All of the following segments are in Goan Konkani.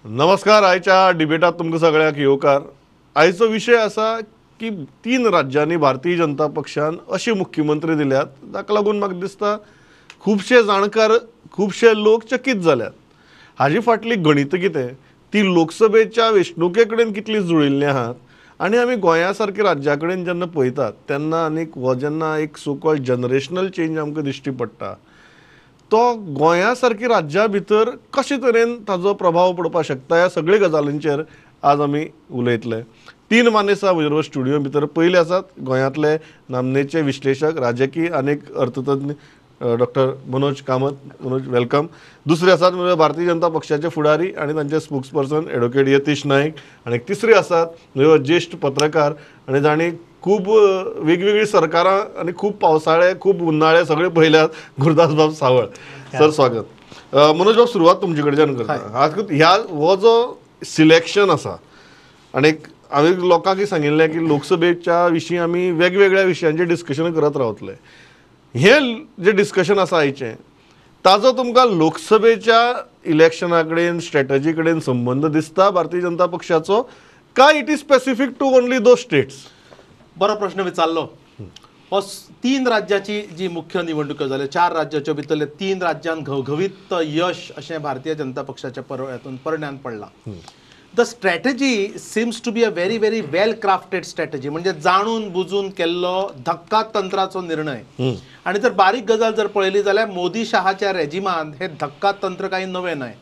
नमस्कार. आयच्या डिबेटात तुमकां सगळ्यांक येवकार. आयचो विशय आसा की तीन राज्यांनी भारतीय जनता पक्षान अशे मुख्यमंत्री दिल्यात ताका लागून म्हाका दिसता खुबशे जाणकार, खुबशे लोक चकीत जाल्यात. हाजे फाटली गणितां कितें, ती लोकसभेच्या वेंचणुके कडेन कितली जुळिल्लीं आहात आनी आमी गोंया सारक्या राज्या कडेन जेन्ना पळयतात तेन्ना आनीक हो जेन्ना एक सो कॉल्ड जनरेशनल चेंज आमकां दिश्टी पडटा तो गोंया सारकी राज्या भितर कशे तरेन ताजो प्रभाव पडपाक शकता ह्या सगळे गजालींचेर आज आमी उलयतले. तीन मानेस म्हजे बरोबर स्टुडियो भितर. पयले आसात गोंयांतले नामनेचे विश्लेशक, राजकीय आनी अर्थतज्ञ डॉक्टर मनोज कामत. मनोज, welcome. दुसरे आसात म्हणजे भारतीय जनता पक्षाचे फुडारी आनी तांचे स्पोक्सपर्सन एडवोकेट यतीश नायक. आनी तिसरे आसात म्हणजे ज्येश्ठ पत्रकार आनी जांणी खूब वेगवेगळीं सरकारां आनी खूब पावसाळे, खूब उन्हाळे सगळे पळयल्यात, गुरुदासबाब सावळ. सर, स्वागत. मनोज बाब, सुरवात तुमचे कडच्यान करता. ह्या हो जो सिलेक्शन आसा आनी हांवें लोकांक सांगिल्लें की लोकसभेच्या विशीं आमी वेगवेगळ्या विशयांचेर डिस्कशन करत रावतले. हे जे डिस्कशन आसा आयचें ताजो तुमकां लोकसभेच्या इलेक्शना कडेन, स्ट्रॅटजी कडेन संबंद दिसता भारतीय जनता पक्षाचो, काय it is specific to only those states? बरो प्रश्न विचारलो. हो तीन राज्याची जी मुख्य निवडणुक्यो जाल्यो, चार राज्याच्यो भितरले तीन राज्यांत घवघवीत यश अशें भारतीय जनता पक्षाच्या हातून परण्यान पडलां. The strategy seems to be a very very well crafted strategy, म्हणजे जाणून बुजून केल्लो धक्का तंत्राचो निर्णय. आनी जर बारीक गजाल जर पळयली जाल्यार मोदी शहाच्या रेजिमान हे धक्का तंत्र कांय नवें न्हय.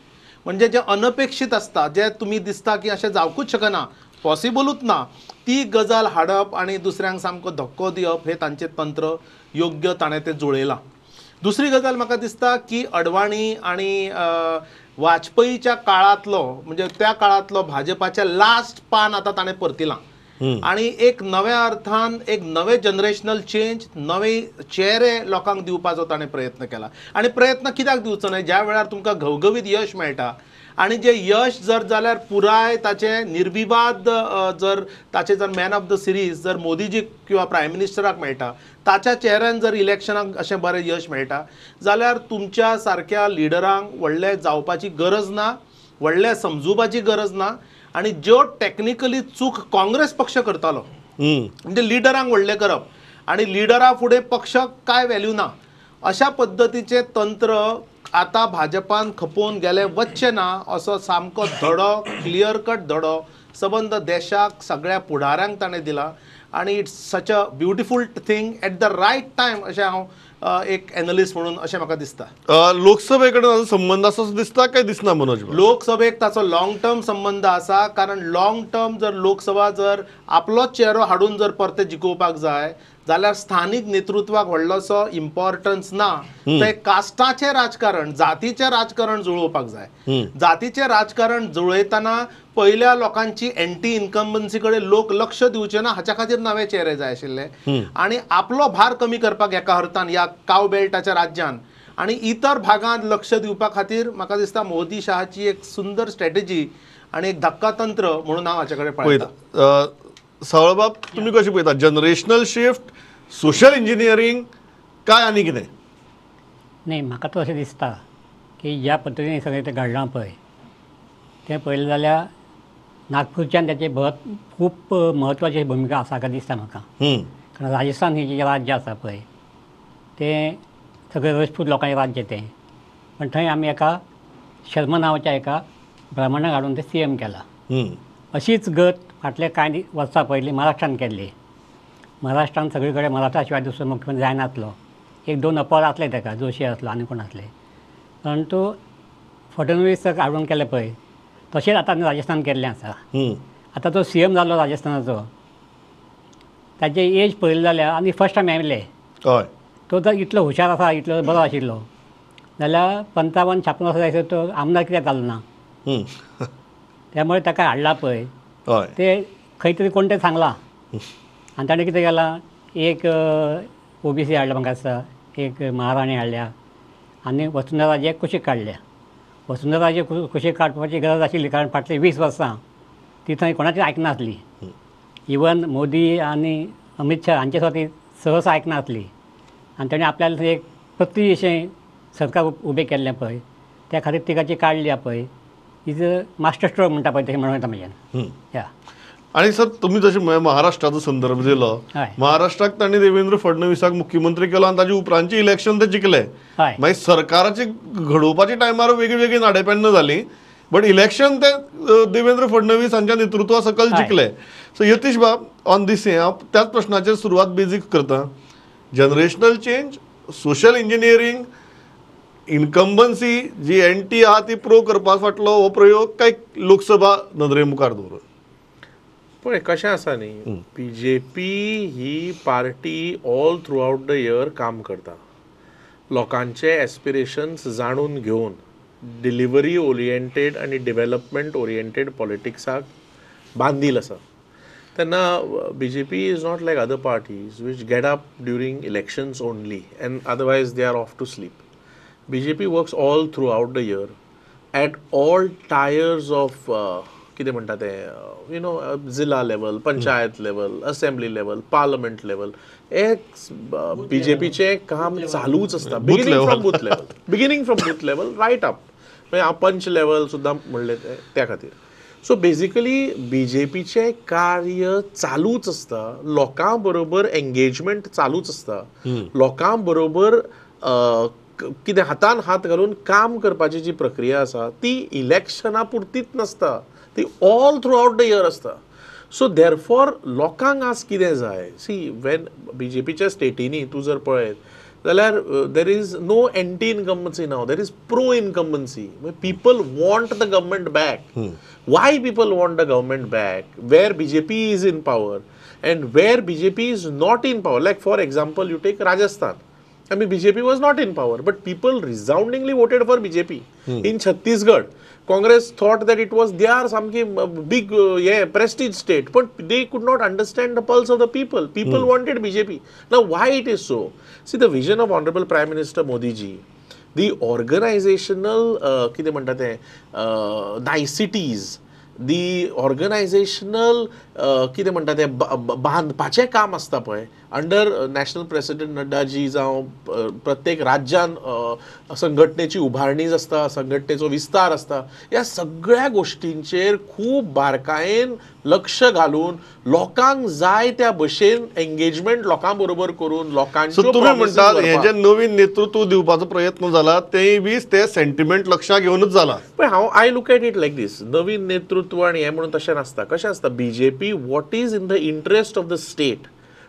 म्हणजे जें अनपेक्षीत आसता, जें तुमी दिसता की अशें जावकूच शकना, पॉसिबलूच ना, ती गजाल हाडप आनी दुसऱ्यांक सामको धक्को दिवप हे तांचें तंत्र योग्य ताणें तें जुळयलां. दुसरी गजाल म्हाका दिसता की अडवाणी आनी वाजपेयीच्या काळांतलो, म्हणजे त्या काळांतलो भाजपाचें लास्ट पान आतां ताणें परतिलां आनी एक नव्या अर्थान एक नवें जनरेशनल चेंज, नवे चेहरे लोकांक दिवपाचो ताणें प्रयत्न केला. आनी प्रयत्न कित्याक दिवचो न्हय, ज्या वेळार तुमकां घवघवीत यश मेळटा आनी जे यश जर जाल्यार पुराय ताचें निर्विवाद जर ताचें जर मॅन ऑफ the series जर मोदीजी किंवा प्रायम मिनिस्टराक मेळटा, ताच्या चेहऱ्यान जर इलेक्शनाक अशें बरें यश मेळटा जाल्यार तुमच्या सारक्या लिडरांक व्हडलें जावपाची गरज ना, व्हडलें समजुपाची गरज ना. आनी ज्यो टॅक्निकली चूक काँग्रेस पक्ष करतालो, म्हणजे लिडरांक व्हडलें करप आनी लिडरा फुडें पक्षाक कांय व्हॅल्यू ना, अशा पद्दतीचें तंत्र आतां भाजपान खपोवन गेले वच्चें ना असो सामको धडो, क्लियर कट धडो सबंद देशाक सगळ्या फुडाऱ्यांक ताणें दिला. आनी it's such a beautiful thing at the right time अशें हांव एक एनलिस्ट म्हणून अशें म्हाका दिसता. लोकसभे कडेन ताचो संबंद आसा असो दिसता काय दिसना मनोज? लोकसभेक ताचो लॉंग टर्म संबंद आसा, कारण लॉंग टर्म जर लोकसभा जर आपलोच चेहरो हाडून जर परते जिखोवपाक जाय जाल्यार स्थानीक नेतृत्वाक व्हडलोसो इम्पॉर्टन्स ना. ते कास्टाचें राजकारण, जातीचें राजकारण जुळोवपाक जाय. जातीचें राजकारण जुळयतना पयल्या लोकांची एंटी इन्कम्बन्सी कडेन लोक लक्ष दिवचे ना हाच्या खातीर नवे चेहरे जाय आशिल्ले आनी आपलो भार कमी करपाक एका अर्थान ह्या काव बेल्टाच्या राज्यान आनी इतर भागांत लक्ष दिवपा खातीर म्हाका दिसता मोदी शहाची एक सुंदर स्ट्रॅटेजी आनी एक धक्का तंत्र म्हणून हांव हाचे कडेन पळयता. सावळबाब, तुमी कशें पळयता जनरेशनल शिफ्ट, सोशल इंजिनियरींग काय आनी कितें? न्ही, म्हाका तर अशें दिसता की ज्या पद्दतीन सगळें तें घडलां पळय तें पळयलें जाल्यार नागपूरच्यान ताचें खूब म्हत्वाची भुमिका आसा काय दिसता म्हाका. कारण राजस्थान हें जें राज्य आसा पळय तें सगळें राजपूत लोकांचें राज्य तें, पण थंय आमी एका शर्मा नांवाच्या एका ब्राह्मणाक हाडून तें CM केलां. अशीच गत फाटले कांय वर्सां पयलीं महाराष्ट्रान केल्ली. महाराष्ट्रान सगळे कडेन मराठा शिवाय दुसरो मुख्यमंत्री जायनासलो. एक दोन अपवाद आसले ताका, जोशी आसलो आनी कोण आसले, परंतु फडणवीस हाडून केलें पळय तशेंच आतां राजस्थान केल्लें आसा. आतां तो CM जालो राजस्थानाचो, ताचे एज पळयली जाल्यार आनी फर्स्ट टायम MLA, तो जर इतलो हुशार आसा, इतलो बरो आशिल्लो जाल्यार 55 56 वर्सां जायसर तो आमदार कित्याक जालो ना? त्यामुळे ताका हाडला पळय ते खंय तरी कोण तें सांगलां आनी ताणें कितें केलां, एक OBC हाडला म्हाका दिसता, एक महाराणी हाडल्या आनी वसुंधरा राजे कुशीक काडल्या. वसुंधरा राजे कुशीक काडपाची गरज आशिल्ली कारण फाटलीं 20 वर्सां ती थंय कोणाचीच आयकनासली. इवन मोदी आनी अमीत शाह हांचे सुद्दां ती सहसा आयकनासली आनी ताणें आपल्याला थंय एक प्रति अशें सरकार उबें केल्लें पळय त्या खातीर तिका जी काडल्या पळय Is a master stroke म्हणटा पळय तशें म्हणूं येता म्हज्यान. या आणि सर तुम्ही जसे महाराष्ट्राचो संदर्भ दिलो, महाराष्ट्राक तांणी देवेंद्र फडणवीसाक मुख्यमंत्री केलो आनी ताजे उपरांतचे इलेक्शन ते जिखले. मागीर सरकाराची घडोवपाच्या टायमार वेगळी वेगळी नाडेपेन्नां जाली, बट इलेक्शन ते देवेंद्र फडणवीस हांच्या नेतृत्वा सकयल जिखले. सो यतीश बाब, ऑन दीस हांव त्याच प्रश्नाचेर सुरवात बेजीक करता. Generational change, social engineering, incumbency G anti आहा ती प्रो करपा फाटलो हो प्रयोग काय लोकसभा नदरे मुखार दवरून? पळय कशें आसा न्ही, B J P he party all throughout the year काम करता, लोकांचे एस्पिरेशन्स जाणून घेवन डिलिव्हरी ओरिएंटेड आनी डेव्हलपमेंट ओरिएंटेड पॉलिटिक्साक बांदील आसा. तेन्ना B J P is not like other parties which get up during elections only and otherwise they are off to sleep. B J P works all throughout the year at all tiers of कितें म्हणटा तें, you know, जिल्ला level, panchayat level, assembly level, parliament level, एक बी जे पीचें काम चालूच आसता. Beginning from booth level, beginning from booth level right up, मागीर हांव पंच लेवल सुद्दां म्हणलें त्या खातीर. सो बेजिकली बी जे पीचें कार्य चालूच आसता, लोकां बरोबर एंगेजमेंट चालूच आसता, लोकां बरोबर कितें हातान हात घालून काम करपाची जी प्रक्रिया आसा ती इलेक्शना पुरतीच नासता, ती all throughout the year आसता. सो देरफॉर लोकांक आज कितें जाय, सी when B J पीच्या स्टेटींनी तूं जर पळयत जाल्यार there is no anti incumbency now, there is pro incumbency. People want the government back. Why people want the government back where B J P is in power and where B J P is not in power? Like for example you take Rajasthan, I mean, BJP was not in power, but people resoundingly voted for BJP. In Chhattisgarh, Congress thought that it was their some big prestige state, but they could not understand the pulse of the people. People wanted BJP. Now, why it is so? See, the vision of Honorable Prime Minister Modi ji, the organizational niceties, the organizational कितें म्हणटा तें बांदपाचें काम आसता पळय अंडर नॅशनल प्रेसिडेंट नड्डाजी जावं प्रत्येक राज्यान संघटनेची उभारणी आसता, संघटनेचो विस्तार आसता, ह्या सगळ्या गोश्टींचेर खूब बारकायेन लक्ष घालून लोकांक जाय त्या भशेन एंगेजमेंट लोकां बरोबर करून लोकांच्यो तुमी म्हणटात हें जें नवीन नेतृत्व दिवपाचो प्रयत्न जाला तेंय बी ते सेंटिमेंट लक्षां घेवनूच जाला. पळय हांव I look at it like this, नवीन नेतृत्व आनी हें म्हणून तशें नासता. कशें आसता, B J P what is in the interest of the state,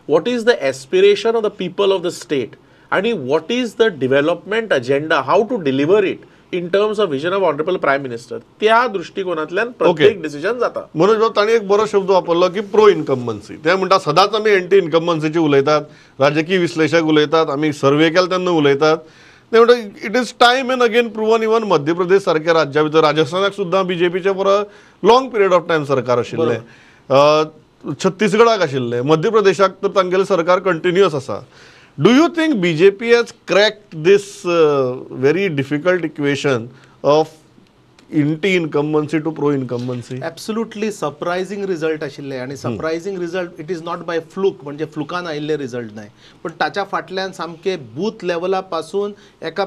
what is the aspiration of the people of the state, and what is the development agenda, how to deliver it in terms of vision of Honorable Prime Minister. त्या दृष्टिकोनातल्यान प्रत्येक डिसिजन जाता. मनोज बाब, तांणी एक बरो शब्द वापरलो की प्रो इन्कम्बन्सी. ते म्हणटा सदांच आमी एंटी इन्कम्बन्सीची उलयतात, राजकीय विश्लेशक उलयतात, आमी सर्वे केला तेन्ना उलयतात. ते म्हणटा it is time and again proven. Even Madhya Pradesh सारक्या राज्या भितर राजस्थानाक सुद्दां बीजेपीचें for a long period of time सरकार आशिल्लें, छत्तीसगडाक आशिल्लें, मध्य प्रदेशाक तर तांगेलें सरकार कंटिन्युअस आसा. Do you think B J P has cracked this very difficult equation of anti incumbency to pro incumbency? Absolutely surprising result आशिल्ले आनी surprising result it is not by fluke, म्हणजे फ्लुकान आयिल्ले रिजल्ट न्हय, पण ताच्या फाटल्यान सामके बूथ लेवला पासून एका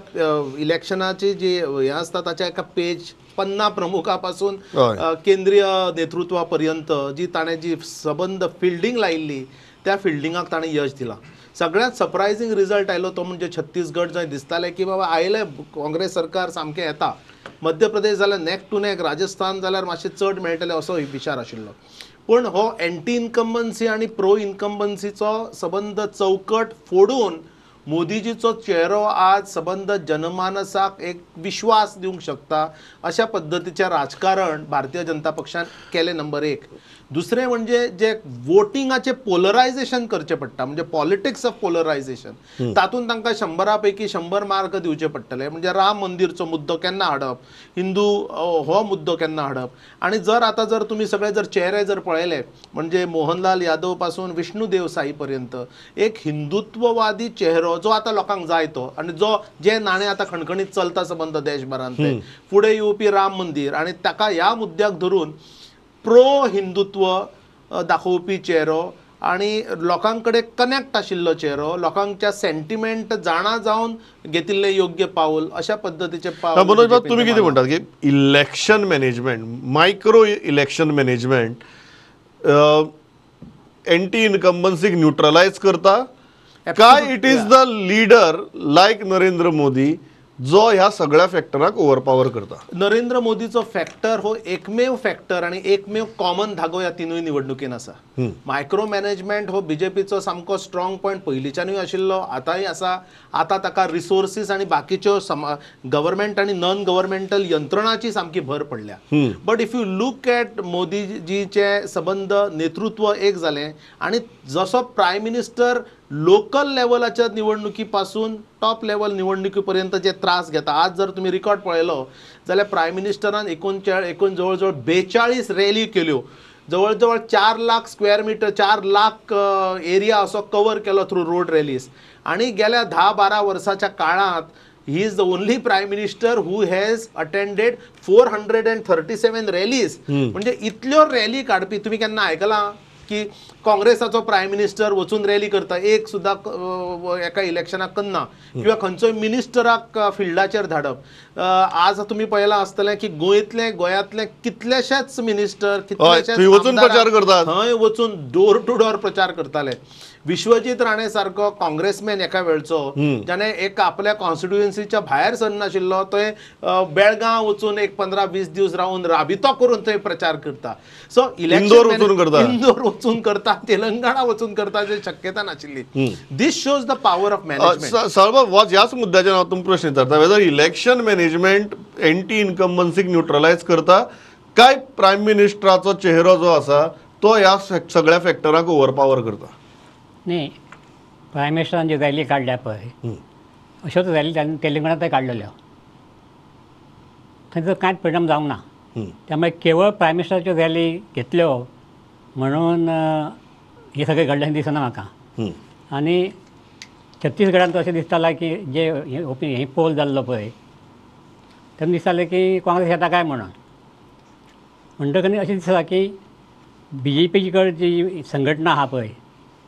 इलेक्शनाची जी हें आसता ताच्या एका पेज पन्ना प्रमुखा पासून केंद्रीय नेतृत्वा पर्यंत जी ताणें जी सबंद फिल्डींग लायिल्ली त्या फिल्डिंगाक ताणें यश दिलां. सगळ्यांत सरप्रायझींग रिजल्ट आयलो तो म्हणजे छत्तीसगड, जंय दिसतालें की बाबा आयलें काँग्रेस सरकार सामकें येता, मध्य प्रदेश जाल्यार नॅक टू नॅक, राजस्थान जाल्यार मातशें चड मेळटलें असो विचार आशिल्लो. पूण हो एंटी इन्कम्बन्सी आनी प्रो इन्कम्बन्सीचो सबंद चौकट फोडून मोदीजीचो चेहरो आज सबंद जनमानसाक एक विश्वास दिवंक शकता अशा पद्दतीचें राजकारण भारतीय जनता पक्षान केलें, नंबर एक. दुसरें म्हणजे जे वोटिंगाचें पोलरायझेशन करचें पडटा, म्हणजे पॉलिटिक्स ऑफ पोलरायझेशन, तातूंत तांकां 100 पैकी 100 मार्क दिवचे पडटले. म्हणजे राम मंदिरचो मुद्दो केन्ना हाडप, हिंदू हो मुद्दो केन्ना हाडप. आनी जर आतां जर तुमी सगळे जर चेहरे जर पळयले म्हणजे मोहनलाल यादव पासून विष्णू देवसाई पर्यंत एक हिंदुत्ववादी चेहरो जो आतां लोकांक जाय तो, आनी जो जे नाणें आतां खणखणीत चलता सबंद देशभरांत, फुडें येवपी राम मंदीर आनी ताका ह्या मुद्द्याक धरून प्रो हिंदुत्व दाखोवपी चेहरो आनी लोकां कडेन कनेक्ट आशिल्लो चेहरो, लोकांच्या सेंटिमेंट जाणा जावन घेतिल्लें योग्य पावल, अशा पद्दतीचें पावल. मनोज बाब, तुमी कितें म्हणटात की election management, micro election management anti इनकम्बन्सीक neutralise करता काय it is the leader like Narendra Modi जो ह्या सगळ्या फॅक्टराक ओवरपावर करता? नरेंद्र मोदीचो फॅक्टर हो एकमेव फॅक्टर आनी एकमेव कॉमन धागो ह्या तिनूय निवडणुकीन आसा. मायक्रो मॅनेजमेंट हो बीजेपीचो सामको स्ट्रॉंग पॉयंट पयलींच्यानूय आशिल्लो, आतांय आसा. आतां ताका रिसोर्सीस आनी बाकीच्यो गव्हर्मेंट आनी नॉन गव्हर्मेंटल यंत्रणाची सामकी भर पडल्या. But if you look at मोदीजीचे सबंद नेतृत्व एक जालें आनी जसो प्रायम मिनिस्टर लोकल लेवलाच्या निवडणुकी पासून टॉप लेवल निवडणुकी पर्यंत जे त्रास घेता, आज जर तुमी रिकॉर्ड पळयलो जाल्यार प्रायम मिनिस्टरान एकूण जवळ जवळ 42 रॅली केल्यो, जवळ जवळ 4 lakh square metre, 4 lakh area असो कवर केलो थ्रू रोड रॅलीज. आनी गेल्या 10-12 वर्साच्या काळांत he is the only prime minister who has attended 437 rallies. म्हणजे इतल्यो रॅली काडपी तुमी केन्ना आयकलां की काँग्रेसाचो प्रायम मिनिस्टर वचून रॅली करता? एक सुद्दां एका इलेक्शनाक करना, किंवा खंयचोय मिनिस्टराक फिल्डाचेर धाडप. आज तुमी पळयलां आसतलें की गोंयांतले कितलेशेच मिनिस्टर, कितलेशेच थंय वचून डोर टू डोर प्रचार करताले. विश्वजीत राणे सारको काँग्रेसमॅन एका वेळचो जाणे एक आपल्या कॉन्स्टिट्युएन्सीच्या भायर सरनाशिल्लो, थंय बेळगांव वचून एक 15-20 दीस रावन राबितो करून थंय प्रचार करता. सो इलेक्शन इंदोर वचून करता, तेलंगणा वचून करता, जे शक्यता नाशिल्ली. This shows the power of management. साळबाब, ह्याच मुद्द्याचेर हांव तुमकां प्रश्न विचारता, वेदर इलेक्शन मॅनेजमेंट एंटी इनकम्बन्सीक न्यूट्रलायज करता काय प्रायम मिनिस्टराचो चेहरो जो आसा तो ह्या सगळ्या फॅक्टरांक ओवरपावर करता? न्ही, प्रायम मिनिस्टरान ज्यो रॅली काडल्या पळय अश्योच रॅली तांणी तेलंगणांतय काडलेल्यो, थंयसर कांयच परिणाम जावंक ना. त्यामुळे केवळ प्रायम मिनिस्टराच्यो रॅली घेतल्यो म्हणून हें सगळें घडलें दिसना म्हाका. आनी छत्तीसगडांत अशें दिसतालें की जे हें पोल जाल्लो पळय तेन्ना दिसतालें की काँग्रेस येता काय म्हणून. म्हणटकच अशें दिसता की बी जे पीची कडेन जी संघटना आहा पळय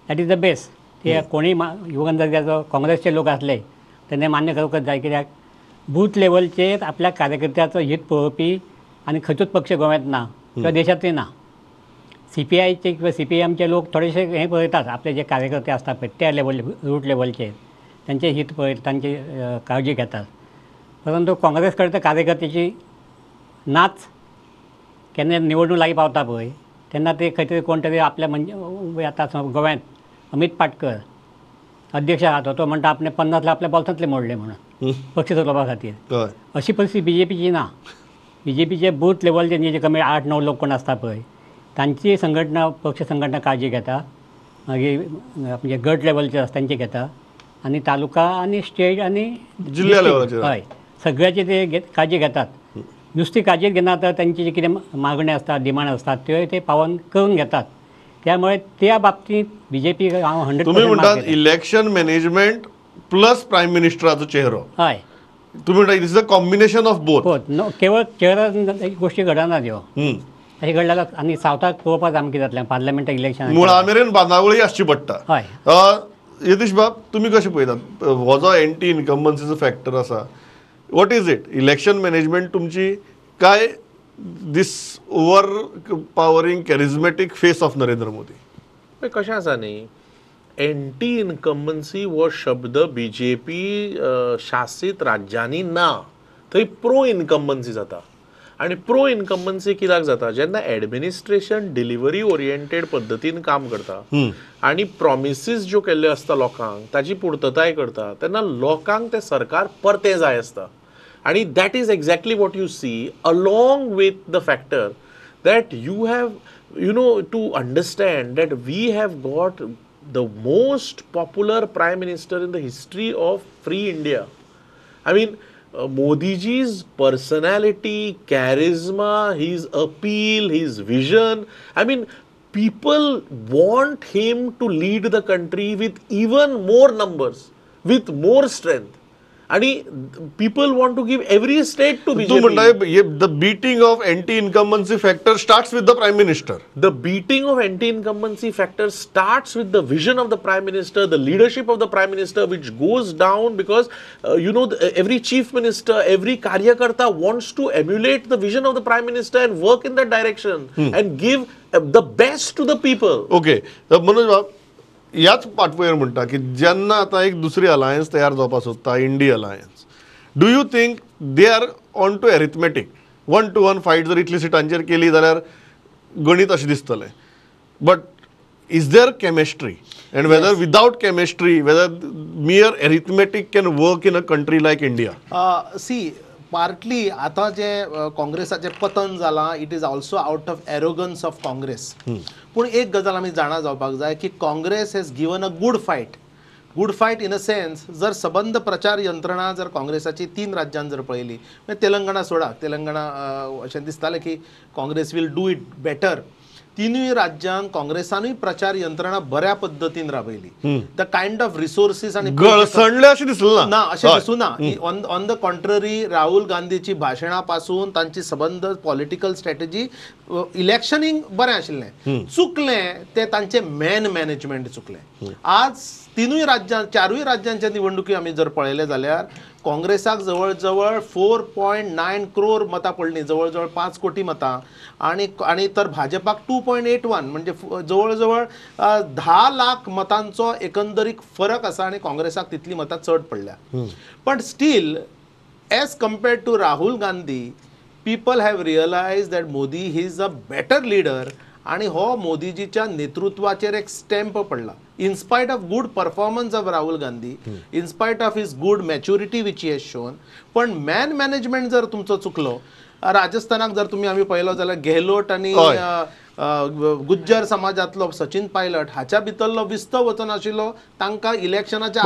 that is the best. ते कोणीय इवन जर ताजो काँग्रेसचे लोक आसले तेन्ना मान्य करूंकच जाय, कित्याक बूथ लेवलचेर आपल्या कार्यकर्त्याचो हित पळोवपी आनी खंयचोच पक्ष गोव्यांत ना किंवा देशांतूय ना. सी पी आयचे किंवा सी पी एमचे लोक थोडेशे हें पळयतात, आपले जे कार्यकर्ते आसता पळय त्या लेवल रूट लेवलचेर तांचे हित पळयतात, तांची काळजी घेतात. परंतु काँग्रेस कडेन तर कार्यकर्त्याची नाच. केन्ना निवडणूक लागीं पावता पळय तेन्ना ते खंय तरी कोण तरी आपल्या म्हणजे आतां गोव्यांत अमित पाटकर अध्यक्ष आहा तो म्हणटा आपणे 50 लाख आपल्या बोल्सांतले मोडले म्हणून पक्ष चलोवपा खातीर. अशी परिस्थिती बी जे पीची ना. बी जे पीचे बूथ लेवलचे जे कमी 8-9 लोक कोण आसता पळय तांची संघटना, पक्ष संघटना काळजी घेता, मागीर म्हणजे गट लेवलचे आसता तांची घेता, आनी तालुका आनी स्टेट आनी जिल्ल्या लेवलाचेर हय सगळ्याची ते काळजी घेतात. नुस्ती काळजीच घेना तर तांची जी कितें मागण्यो आसता, डिमांड आसता त्योय ते पावन करून घेतात. त्यामुळे त्या बाबतीत बी जे पी हांव 100% तुमी म्हणटात इलेक्शन मॅनेजमेंट प्लस प्रायम मिनिस्टराचो चेहरो. हय, तुमी म्हणटा it is a combination of both. No, केवळ चेहरा गोष्टी घडना त्यो, अशें घडल्यार आनी सावथाक पळोवपाक आमकां जातलें पार्लमेंट इलेक्शन मुळा मेरेन बांदावळी आसची पडटा. हय, यतीश बाब, तुमी कशें पळयतात हो जो एंटी इनकम्बन्सीचो फॅक्टर आसा, what is it? Election management तुमची काय this overpowering charismatic face of Narendra Modi? कशें आसा न्ही, एंटी इनकम्बन्सी हो शब्द बी जे पी शासीत राज्यांनी ना, थंय प्रो इनकम्बन्सी जाता. आनी प्रो इनकम्बन्सी कित्याक जाता, जेन्ना एडमिनिस्ट्रेशन डिलिव्हरी ओरिएंटेड पद्दतीन काम करता आनी प्रॉमिसीस ज्यो केल्ल्यो आसता लोकांक ताजी पुर्तताय करता तेन्ना लोकांक तें सरकार परतें जाय आसता. आनी that is exactly what you see along with the factor that you have, you know, to understand that we have got the most popular prime minister in the history of free India. I mean, Modiji's personality, charisma, his appeal, his vision, I mean, people want him to lead the country with even more numbers, with more strength. आनी people want to give every state to तूं बीजेपी. म्हणटा the beating of anti incumbency factor starts with the prime minister. The beating of anti-incumbency factor starts with the vision of the Prime Minister, the leadership of the Prime Minister, which goes down because, you know, every Chief Minister, every Karyakarta wants to emulate the vision of the Prime Minister and work in that direction and give the best to the people. Okay, तर मनोज बाब, ह्याच पाठवयर म्हणटा की जेन्ना आतां एक दुसरी अलायन्स तयार जावपाक सोदता, INDI alliance, do you think they are on to arithmetic? 1 to 1 fight जर इतली सिटांचेर केली जाल्यार गणीत अशें दिसतलें, but is there chemistry? And whether without chemistry, whether mere arithmetic can work in a country like India? See, partly आतां जे काँग्रेसाचें पतन जालां, it is also out of arrogance of Congress. पूण एक गजाल आमी जाणा जावपाक जाय की Congress has given a good fight. Good fight in a sense, जर सबंद प्रचार यंत्रणा जर काँग्रेसाची 3 राज्यान जर पळयली, म्हणजे तेलंगणा सोडा, तेलंगणा अशें दिसतालें की Congress will do it better. तिनूय राज्यान काँग्रेसानूय प्रचार यंत्रणा बऱ्या पद्दतीन राबयली. The kind of resources आनी गळसणले अशें दिसलें ना, अशें दिसूं ना. ऑन the contrary, Rahul गांधीची भाशणां पासून तांची सबंद पॉलिटिकल स्ट्रॅटेजी इलेक्शनींग बरें आशिल्लें. चुकलें तें तांचें मॅन मॅनेजमेंट चुकलें. आज तिनूय राज्यां, चारूय राज्यांच्या निवडणुकी आमी जर पळयले जाल्यार काँग्रेसाक जवळ जवळ 4.9 क्रोर मतां पडलीं, जवळ जवळ 5 कोटी मतां, आनी आनी तर भाजपाक 2.81, म्हणजे जवळ जवळ 10 लाख मतांचो एकंदरीत फरक आसा आनी काँग्रेसाक तितलीं मतां चड पडल्या. पण still as compared to Rahul Gandhi, people have realise that Modi he is a better leader आनी हो मोदीजीच्या नेतृत्वाचेर एक स्टॅम्प पडला. In spite of good performance of Rahul Gandhi, in spite of his good maturity which he has shown, पण मॅन मॅनेजमेंट जर तुमचो चुकलो, राजस्थानाक जर तुमी आमी पळयलो जाल्यार गेहलोट आनी गुज्जर समाजांतलो सचिन पायलट हाच्या भितरलो विस्तव वचनाशिल्लो, तांकां इलेक्शनाच्या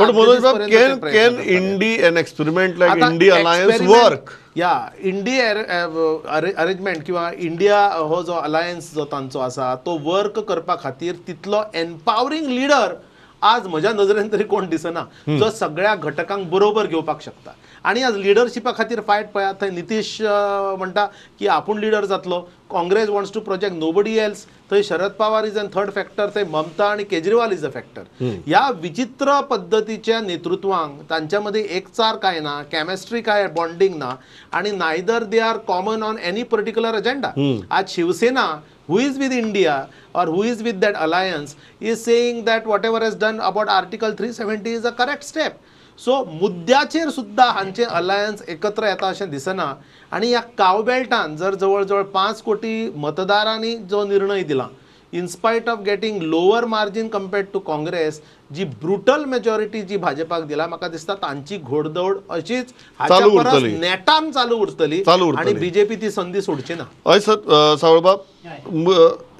can INDI an experiment like INDI alliance work? या इंडी अरेंजमेंट किंवा इंडिया हो जो अलायन्स जो तांचो आसा तो वर्क करपा खातीर तितलो एम्पावरींग लिडर आज म्हज्या नजरेन तरी कोण दिसना जो सगळ्या घटकांक बरोबर घेवपाक शकता. आनी आज लिडरशिपा खातीर फायट पळयात, थंय नितीश म्हणटा की आपूण लिडर जातलो, Congress wants to project nobody else, थंय Sharad Pawar is an third factor, थंय ममता आनी केजरीवाल is a factor. ह्या विचित्र पद्दतीच्या नेतृत्वांक तांच्या मदीं एकचार काय ना, केमिस्ट्री काय बॉन्डिंग ना, आनी neither they are common on any particular agenda. आज Shiv Sena who is with India or who is with that alliance is saying that whatever has done about Article 370 is a correct step. So मुद्द्याचेर सुद्धा हांचे अलायन्स एकत्र येता अशें दिसना. आनी ह्या कावबेल्टान जर जवळ जवळ 5 कोटी मतदारांनी जो निर्णय दिला, in spite of getting lower margin compared to Congress, ji brutal majority जी भाजपाक दिला, म्हाका दिसता तांची घोडदौड अशीच हाच्या परस नेटान चालू उरतली आनी बीजेपी ती संदी सोडची ना. हय सर, सावळबाब,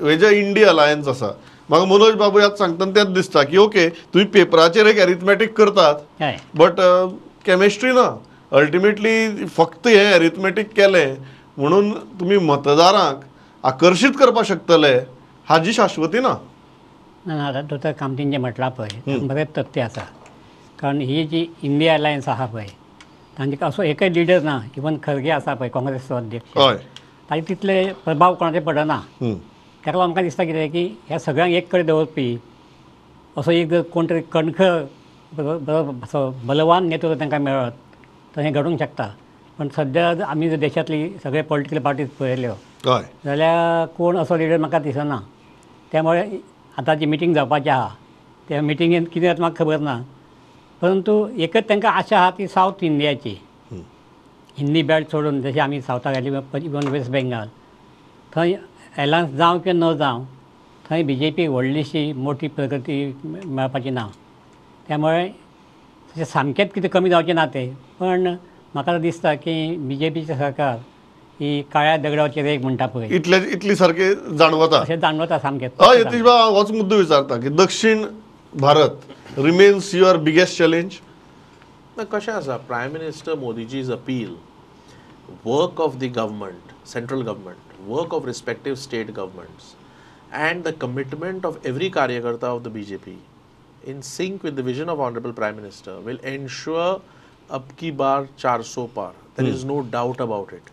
हे जे इंडिया अलायन्स आसा, म्हाका मनोज बाबू याद सांगतना तेच दिसता की ओके तुमी पेपराचेर एक एरिथमॅटीक करतात, बट केमिस्ट्री ना. अल्टिमेटली फक्त हें एरिथमॅटीक केलें म्हणून तुमी मतदारांक आकर्शीत करपाक शकतले हाजी शाश्वती ना. ना, आतां दोतोर कामतीन जें म्हटलां पळय बरेंच तथ्य आसा, कारण ही जी इंडिया अलायन्स आसा पळय तांचे असो एकय लिडर ना. इवन खरगे आसा पळय काँग्रेसचो अध्यक्ष, ताजे तितले प्रभाव कोणाचे पडना. ताका लागून आमकां दिसता कितें की ह्या सगळ्यांक एक कडेन दवरपी असो एक जर कोण तरी कणखर बरो असो बलवान नेतृत्व तांकां मेळत तर हें घडूंक शकता. पण सद्या आमी जर देशांतली सगळे पॉलिटिकल पार्टीज पळयल्यो जाल्यार कोण असो लिडर म्हाका दिसना. त्यामुळे आतां जी मिटींग जावपाची आहा त्या मिटिंगेन कितें जाता म्हाका खबर ना, परंतु एकच तांकां आशा आहा ती सावथ इंडियाची, हिंदी बेल्ट सोडून जशें आमी सावथाक घातली इवन वेस्ट बेंगाल, थंय एलायन्स जावं किंवा न जावं थंय बी जे पी व्हडलीशी मोठी प्रगती मेळपाची ना. त्यामुळे तशें सामकेंच कितें कमी जावचें ना तें, पण म्हाका दिसता की बी जे पीचें सरकार ही काळ्या दगडावची रेग म्हणटा पळय इतले इतली सारकें जाणवता, अशें जाणवता सामकें. हय यतीश बाब, होच मुद्दो विचारता की दक्षिण Bharat remains your biggest challenge. ना, कशें आसा, prime minister Modiji's appeal, work of the government, central government, work of respective state governments and the commitment of every karyakarta of the BJP in sync with the vision of Honorable Prime Minister will ensure अब की बार 400 पार. There is no doubt about it.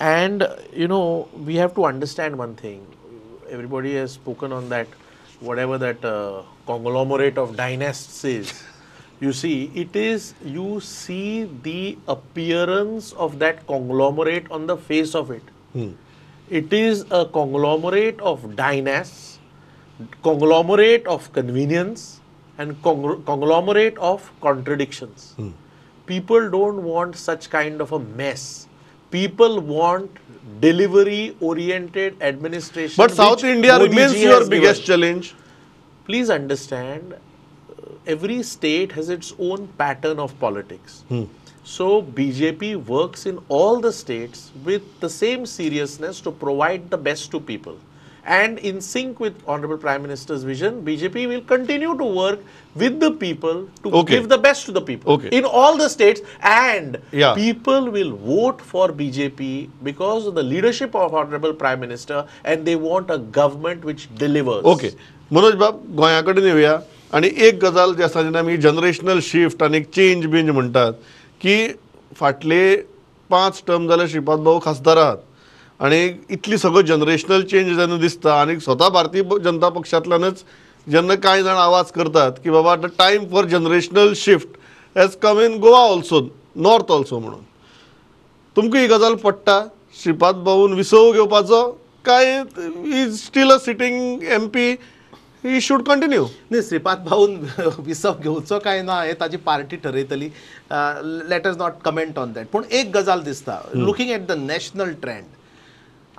And you know, we have to understand one thing. Everybody has spoken on that, whatever that conglomerate of dynasts is. You see, it is, you see the appearance of that conglomerate on the face of it. It is a conglomerate of dynasts, conglomerate of convenience, and conglomerate of contradictions. People don't want such kind of a mess. People want delivery-oriented administration. But South India Modi remains ji your has biggest given. Challenge. Please understand, every state has its own pattern of politics. So BJP works in all the states with the same seriousness to provide the best to people. And in sync with Honorable Prime Minister's vision, BJP will continue to work with the people to give the best to the people in all the states. And people will vote for BJP because of the leadership of Honorable Prime Minister, and they want a government which delivers. Okay. Manoj बाब, गोंया कडेन येवया आनी एक गजाल जी आसा जेन्ना आमी जनरेशनल शिफ्ट आनी चेंज बींज म्हणटात की फाटले 5 टर्म जाल्यार श्रीपाद भाऊ खासदार आहात आनी इतली सगळो जनरेशनल चेंज जेन्ना दिसता आनी स्वता भारतीय जनता पक्षांतल्यानच जेन्ना कांय जाण आवाज करतात की बाबा the time for generational shift has come in Goa also, north also म्हणून तुमकां ही गजाल पडटा श्रीपाद भाऊन विसव घेवपाचो काय is still a sitting MP, he should continue? न्ही, श्रीपाद भाऊन विसव घेवचो काय ना हें ताजी party ठरयतली. Let us not comment on that. पूण एक गजाल दिसता, looking at the national trend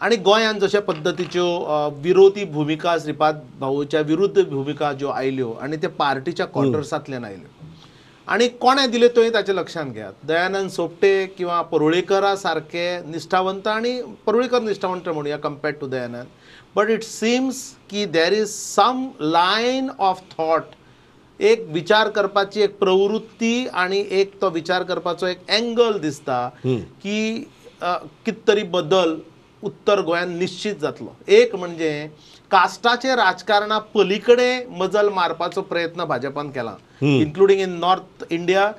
आनी गोंयांत जशे पद्दतीच्यो विरोधी भुमिका श्रीपाद भाऊच्या विरुद्ध भुमिका ज्यो आयल्यो आनी ते पार्टीच्या क्वॉर्टर्सांतल्यान आयल्यो आनी कोणें दिल्यो त्यो ताचें लक्षांत घेयात. दयानंद सोपटे किंवा परुळेकरा सारके निश्ठावंत, आनी परुळेकर निश्ठावंत म्हणुया compared to Dayanand, but it seems की there is some line of thought, एक विचार करपाची एक प्रवृत्ती आनी एक तो विचार करपाचो एक एंगल दिसता की कित तरी बदल उत्तर गोंयांत निश्चित जातलो. एक म्हणजे कास्टाचे राजकारणा पलीकडे मजल मारपाचो प्रयत्न भाजपान केला, इन्क्लुडींग इन नॉर्थ इंडिया,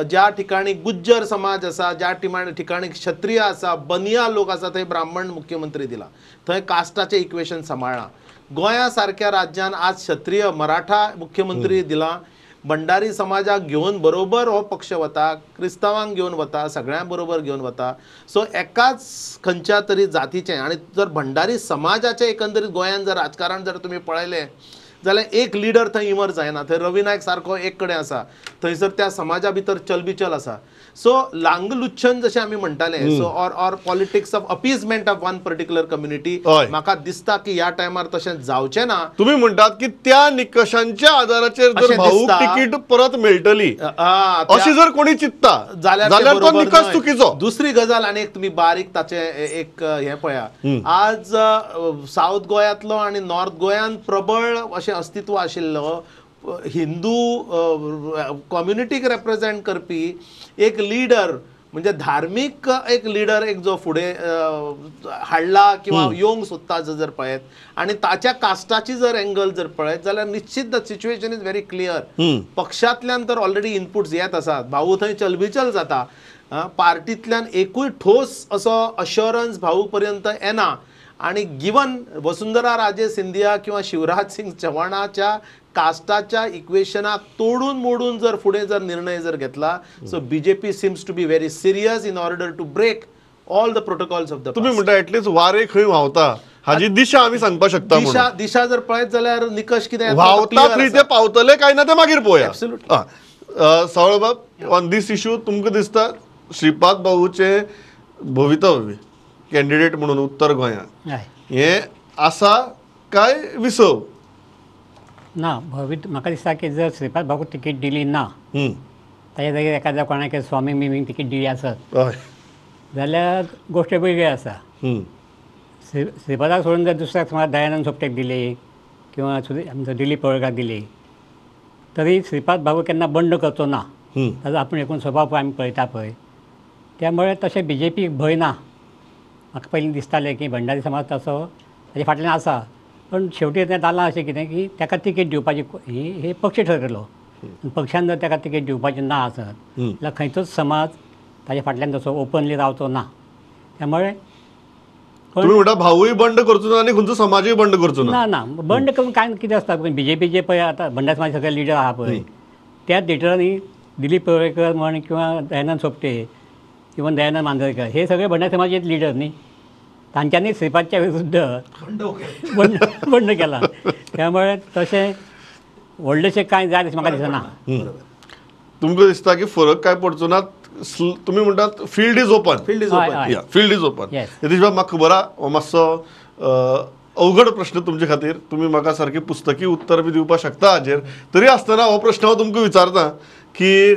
ज्या ठिकाणी गुज्जर समाज आसा, ज्या ठिकाणी क्षत्रिय आसा, बनिया लोक आसा, थंय ब्राह्मण मुख्यमंत्री दिला, थंय कास्टाचें इक्वेशन सांबाळ्ळां. गोंया सारक्या राज्यान आज क्षत्रिय मराठा मुख्यमंत्री दिला, भंडारी समाजाक घेवन बरोबर हो पक्ष वता, क्रिस्तांवांक घेवन वता, सगळ्यां बरोबर घेवन वता. सो एकाच खंयच्या तरी जातीचें, आनी जर भंडारी समाजाचें एकंदरीत गोंयांत जर राजकारण जर तुमी पळयलें जाल्यार एक लिडर थंय इमर्ज जायना. थंय रवी नायक सारको एक कडेन आसा, थंयसर त्या समाजा भितर चलबिचल आसा. सो लांगलुच्छन जशें आमी म्हणटाले, so or politics of appeasement of one particular community, म्हाका दिसता की ह्या टायमार तशें जावचें ना. तुमी म्हणटात की त्या निकशांच्या आधाराचेर जर भाऊक तिकीट परत मेळटली अशी जर कोणी चिंतता जाल्यार तो निकश चुकीचो. दुसरी गजाल आनी एक तुमी बारीक ताचें एक हें पळया, आज सावथ गोंयांतलो आनी नॉर्थ गोंयांत प्रबळ अशें अस्तित्व आशिल्लो हिंदू कम्युनिटीक रेप्रेजेंट करपी एक लिडर, म्हणजे धार्मीक एक लिडर एक जो फुडें हाडला किंवा येवंक सोदता जर पळयत आनी ताच्या कास्टाची जर एंगल जर पळयत जाल्यार निश्चित the situation is very clear. पक्षांतल्यान तर ऑलरेडी इनपुट्स येत आसात, भाऊ थंय चलबिचल जाता, पार्टींतल्यान एकूय ठोस असो अश्योरन्स भाऊ पर्यंत येना. आनी गिवन वसुंधरा राजे सिंधिया किंवा शिवराज सिंग चव्हाणाच्या कास्टाच्या इक्वेशनाक तोडून मोडून जर फुडें जर निर्णय जर घेतला, so BJP seems to be very serious in order to break all the protocols of the. तुमी म्हणटा एटलीस्ट वारें खंय व्हांवता हाजी दिशा आमी सांगपाक शकता. दिशा दिशा जर पळयत जाल्यार निकश कितें व्हांवता थंय ते पावतले काय ना ते मागीर पळोवया. सावळबाब, ऑन these issue तुमकां दिसता श्रीपाद भाऊचें भवितव्य कॅन्डिडेट म्हणून उत्तर गोंयांत हें आसा काय विसव ना? भवित म्हाका दिसता की जर श्रीपाद भाऊक तिकीट दिली ना, ताच्या जागेर एखाद्या कोणाक स्वामी मिमीक तिकीट दिली आसत जाल्यार गोश्ट वेगळी आसा. श्रीपादाक सोडून जर दुसऱ्याक समज दयानंद सोपटेक दिली किंवा आमचो दिलीप परुळेकराक दिली तरी श्रीपाद भाऊ केन्ना बंड करचो ना, ताजो आपूण एकूण स्वभाव आमी पळयता पळय. त्यामुळे तशें बी जे पीक भंय ना. म्हाका पयलीं दिसतालें की भंडारी समाज तसो ताजे फाटल्यान आसा, पण शेवटी तें जालां अशें कितें की ताका तिकेट दिवपाची ही हे पक्ष ठरयलो. पक्षान जर ताका तिकेट दिवपाचें ना आसत जाल्यार खंयचोच समाज ताज्या फाटल्यान तसो ओपनली रावचो ना. त्यामुळे तुम्ही म्हणटा भावूय बंड करचो ना आनी खंयचो समाजूय बंड करचो ना. ना ना बंड करून काय कितें आसता, बी जे पीचे पळय आतां भंडारी समाज सगळे लिडर आहा पळय त्याच लिडरांनी दिलीप पवळेकर म्हण किंवा दयानंद सोपटे किंवा दयानंद मांजरेकर हे सगळे भंडारी समाजाचे लिडर न्ही, तांच्यांनी श्रीपादच्या विरुद्ध बंड केला. त्यामुळे तशें व्हडलेशें कांय जाय अशें म्हाका दिसना. तुमकां दिसता की फरक काय पडचो ना? तुमी म्हणटात field is open. Field is open. Field is open. Yatish बाब, म्हाका खबर आहा मातसो अवघड प्रश्न तुमचे खातीर, तुमी म्हाका सारकी पुस्तकी उत्तर बी दिवपाक शकता हाजेर, तरी आसतना हो प्रश्न हांव तुमकां विचारता की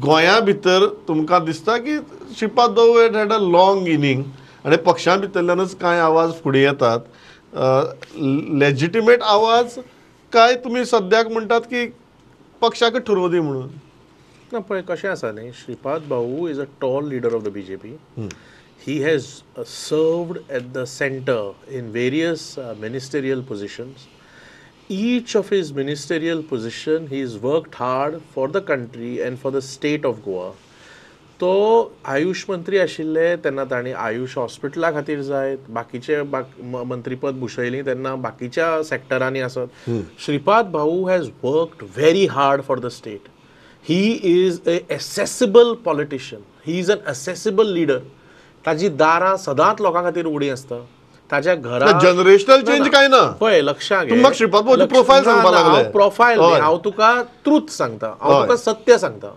गोंया भितर तुमकां दिसता की Shripad Bhau had a long inning आनी पक्षां भितरल्यानच कांय आवाज फुडें येतात, लेजिटिमेट आवाज काय तुमी सद्याक म्हणटात की पक्षाक ठरोवं दी म्हणून? ना पळय कशें आसा न्ही, Shripad Bhau is a tall leader of the B J P. He has served at the centre in various ministerial positions. Each of his ministerial position he has worked hard for the country and for the state of Goa. तो आयुष मंत्री आशिल्ले तेन्ना तांणी आयुष हॉस्पिटला खातीर जायत, बाकीचे मंत्रीपद भुशयलीं तेन्ना बाकीच्या सेक्टरांनी आसत. Shripad Bhau has worked very hard for the state. He is a accessible politician, he is an accessible leader. ताजी दारां सदांच लोकां खातीर उगडीं आसता. ताज्या घरा जनरेशनल चेंज काय ना पळय, लक्षांत घे. तुमकां श्रीपाद भाऊची प्रोफायल सांगपाक लागले. प्रोफायल न्ही, हांव तुका ट्रूथ सांगता, हांव तुका सत्य सांगता.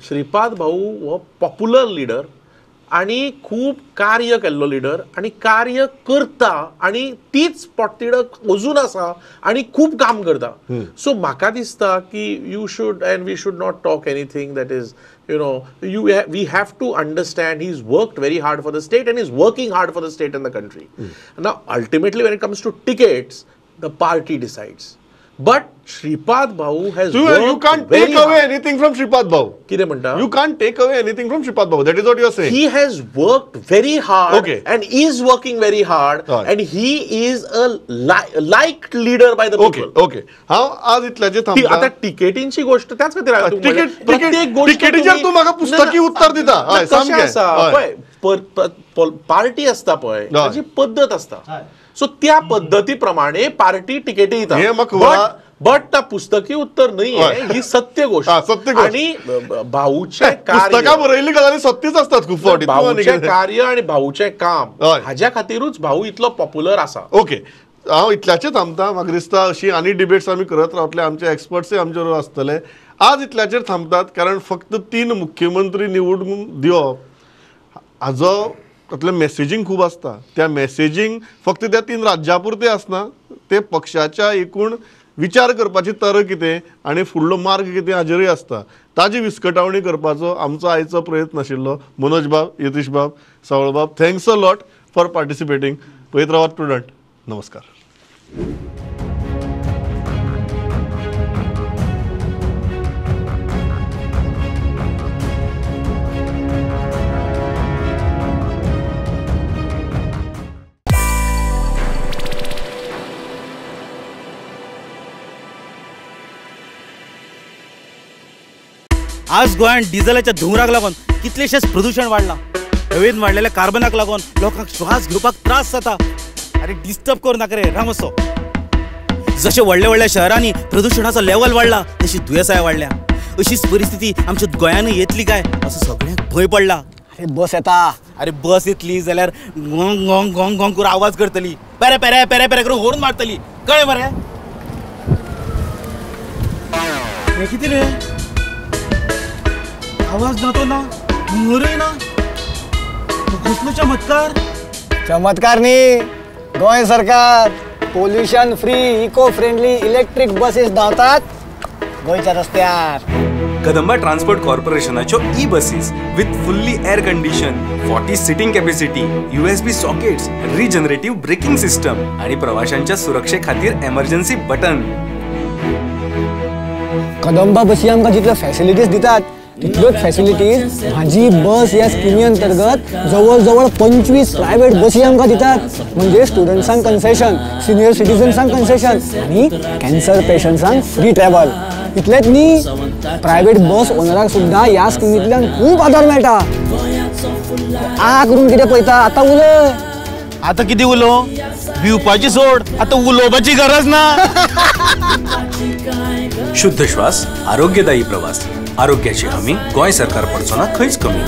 श्रीपाद भाऊ हो पॉप्युलर लिडर आनी खूब कार्य केल्लो लिडर आनी कार्य करता आनी तीच पोटतिडक अजून आसा आनी खूब काम करता. सो म्हाका दिसता की you should and we should not talk anything that is, you know, we have to understand he is worked very hard for the state and is working hard for the state and the country. Now ultimately when it comes to tickets the party decides. But Shripad Bhau has you can't take away anything from Shripad Bhau. कितें म्हणटा? You can't take away anything from Shripad Bhau. That is what you are saying. He has worked very hard and is working very hard and he is a liked leader by the people. Okay, हांव आज इतल्याचेर थांबता. आतां टिकेटींची गोश्ट त्याच खातीर प्रत्येक टिकेटीचेर तूं म्हाका पुस्तकी उत्तर दिता. कशें आसा पळय, पार्टी आसता पळय ताची पद्दत आसता. सो त्या पद्दती प्रमाणे पार्टी टिकेटी दिता. बट त्या पुस्तकी उत्तर न्हय, ही सत्य गोष्ट. आणि भाऊचे पुस्तकां बरयल्ली गजाली सत्यच असतात खूब फावटी. भाऊचे कार्य आणि भाऊचे काम हाज्या खातीरूच भाऊ इतलो पॉप्युलर आसा. ओके, हांव इतल्याचेर थांबता. म्हाका दिसता अशी आनी डिबेट्स आमी करत रावतले, आमचे एक्सपर्ट्सूय आमचे बरोबर आसतले. आज इतल्याचेर थांबतात कारण फक्त 3 मुख्यमंत्री निवडून दिवप हाजो तातलें मॅसेजींग खूब आसता. त्या मॅसेजींग फक्त त्या 3 राज्यां पुरतें आसना, ते पक्षाच्या एकूण विचार करपाची तरा कितें आनी फुडलो मार्ग कितें हाजेरूय आसता. ताजी विस्कटावणी करपाचो आमचो आयचो प्रयत्न आशिल्लो. मनोज बाब, यतीश बाब, सावळ बाब, thanks a lot for participating. पळयत रावात प्रुडंट. नमस्कार. आज गोंयांत डिझलाच्या धुंवराक लागून कितलेशेच प्रदूषण वाडलां. हवेन वाडलेल्या कार्बनाक लागून लोकांक श्वास घेवपाक त्रास जाता. अरे डिस्टर्ब करूं नाका रे रामसो. जशें व्हडल्या व्हडल्या शहरांनी प्रदूषणाचो लेवल वाडला तशी दुयेंसाय वाडल्या. अशीच परिस्थिती आमच्या गोंयानूय येतली काय असो सगळ्यांक भंय पडला. अरे बस येता, अरे बस येतली जाल्यार गोंग गोंग गोंग गोंग करून आवाज करतली, पेरे पेरे पेरे पेरे करून होर्न मारतली. कळ्ळें मरे? हें कितें रे, आवाज ना तो ना, धुंवरूय ना, कसलो चमत्कार. चमत्कार न्ही, गोंय सरकार pollution free eco friendly electric buses धांवतात गोंयच्या रस्त्यार. कदंबा ट्रान्सपोर्ट कॉर्पोरेशनाच्यो e buses with fully air condition, 40 seating capacity, USB sockets, regenerative braking system आणि प्रवाशांच्या सुरक्षे खातीर एमर्जन्सी बटन. कदंबा बसी आमकां जितल्यो फॅसिलिटीज दितात तितल्योच फॅसिलिटीज म्हाजी बस ह्या स्किमी अंतर्गत जवळ जवळ 25 प्रायव्हेट बसी आमकां दितात. म्हणजे स्टुडंट्सांक कन्सेशन, सिनियर सिटीजन्सांक कन्सेशन आनी कॅन्सर पेशंट्सांक फ्री ट्रॅव्हल. इतलेंच न्ही, प्रायवेट बस ओनराक सुद्दां ह्या स्किमींतल्यान खूब आदार मेळटा. आ करून कितें पळयता आतां उलय. आतां कितें उलोवं? भिवपाची सोड, आतां उलोवपाची गरज ना. शुद्ध श्वास, आरोग्यदायी प्रवास, आरोग्याची हमी गोंय सरकार पडचो ना खंयच कमी.